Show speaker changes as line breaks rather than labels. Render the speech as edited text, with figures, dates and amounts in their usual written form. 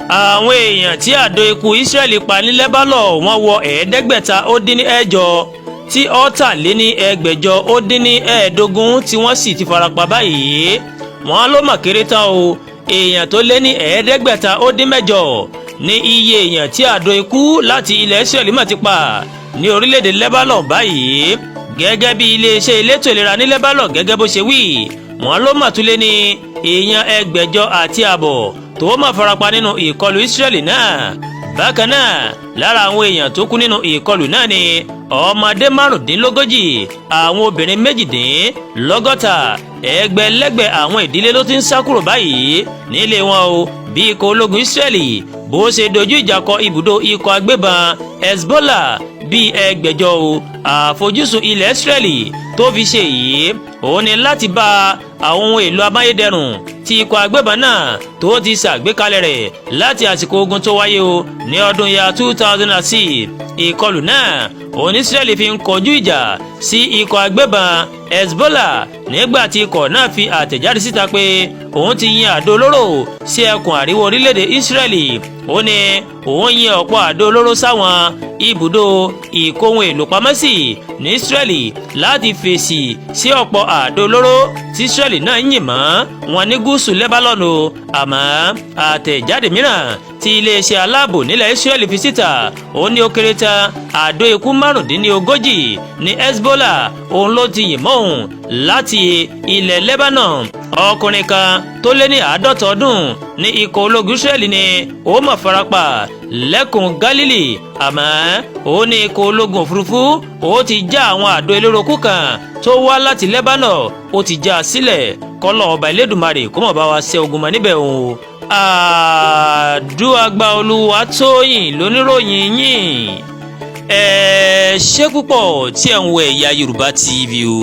Àwọn èèyàn tí àdó ikú Israẹli pa ní Lebanon, wọ́n wọ 808, tí 625 tí wọ́n sì ti farapa báyìí. Wọ́n ló mọ̀ kéré tán o, èèyàn tó lé ní 808 ní iye èèyàn tí àdó ikú láti ilẹ̀ Israẹli mà ti pa ní orílẹ̀-èdè Lebanon báyìí, gẹ́gẹ́ bí iléeṣẹ́ elétò ìlera ní Lebanon gẹ́gẹ́ bó ṣe wí. Wọ́n ló mà tún lé ní èèyàn 850 tó mà farapa nínú ìkọlù Israẹli náà. Bákan náà, lára àwọn èèyàn tó kú nínú ìkọlù náà ni ọmọdé 35, àwọn obìnrin 68. Ẹgbẹ̀lẹ́gbẹ̀ àwọn ìdílé ló ti ń sá kúrò báyìí nílé wọn o, bí ikọ̀ ológun Israẹli bó ṣe dojú ìjà kọ ibùdó ikọ̀ agbébọn Hezbollah bíi 800 o. Àfojúsùn ilẹ̀ Israẹli tó fi ṣe yìí, òun ni láti bá àwọn ohun èlò amáyédẹrùn tí ikọ̀ agbébọn náà tó ti ṣàgbékalẹ̀ rẹ̀ láti àsìkò ogun tó wáyé o ní ọdún ya 2006. Ìkọlù náà, òun ní Israẹli fi ń kọjú ìjà sí ikọ̀ agbébọn Hezbollah, nígbà tí ikọ̀ náà fi àtẹ̀jáde síta pé òun ti yin àdó olóró sí ẹkùn àríwá orílẹ̀-èdè Israẹli. Ó ní òun yin ọ̀pọ̀ àdó olóró sáwọn ibùdó ìkóhun èlò pamọ́ sí ní Israẹli láti fèsì sí ọ̀pọ̀ àdó olóró tí Israẹli náà yìn mọ́ wọn ní gúúsù Lebanon o. Àmọ́ àtẹ̀jáde mìíràn tí iléeṣẹ́ aláàbò nílẹ̀ Israẹli fi síta, ó ní ó kéré tán àdó ikú 35 ní Hezbollah òun ló ti yìn mọ́ òun láti ilẹ̀ Lebanon. Ọkùnrin kan tó lé ní 50 ọdún ní ikọ̀ ológun Israẹli ni ó mọ̀ farapa lẹ́kùn Galili, àmọ́ ó ní ikọ̀ ológun òfurufú ó ti já àwọn àdó elérokú kan tó wá láti Lebanon, ó ti já a sílẹ̀. Kọ́lọ̀ ọba Elédùmarè kó mọ̀ bá wa ṣe ogun mọ́ níbẹ̀ òun. Àdúràgbà Olúwatóyìn lóníròyìn yìí. Ẹ ṣé púpọ̀ tí ẹ̀ ń wo Ẹ̀yà Yorùbá TV o.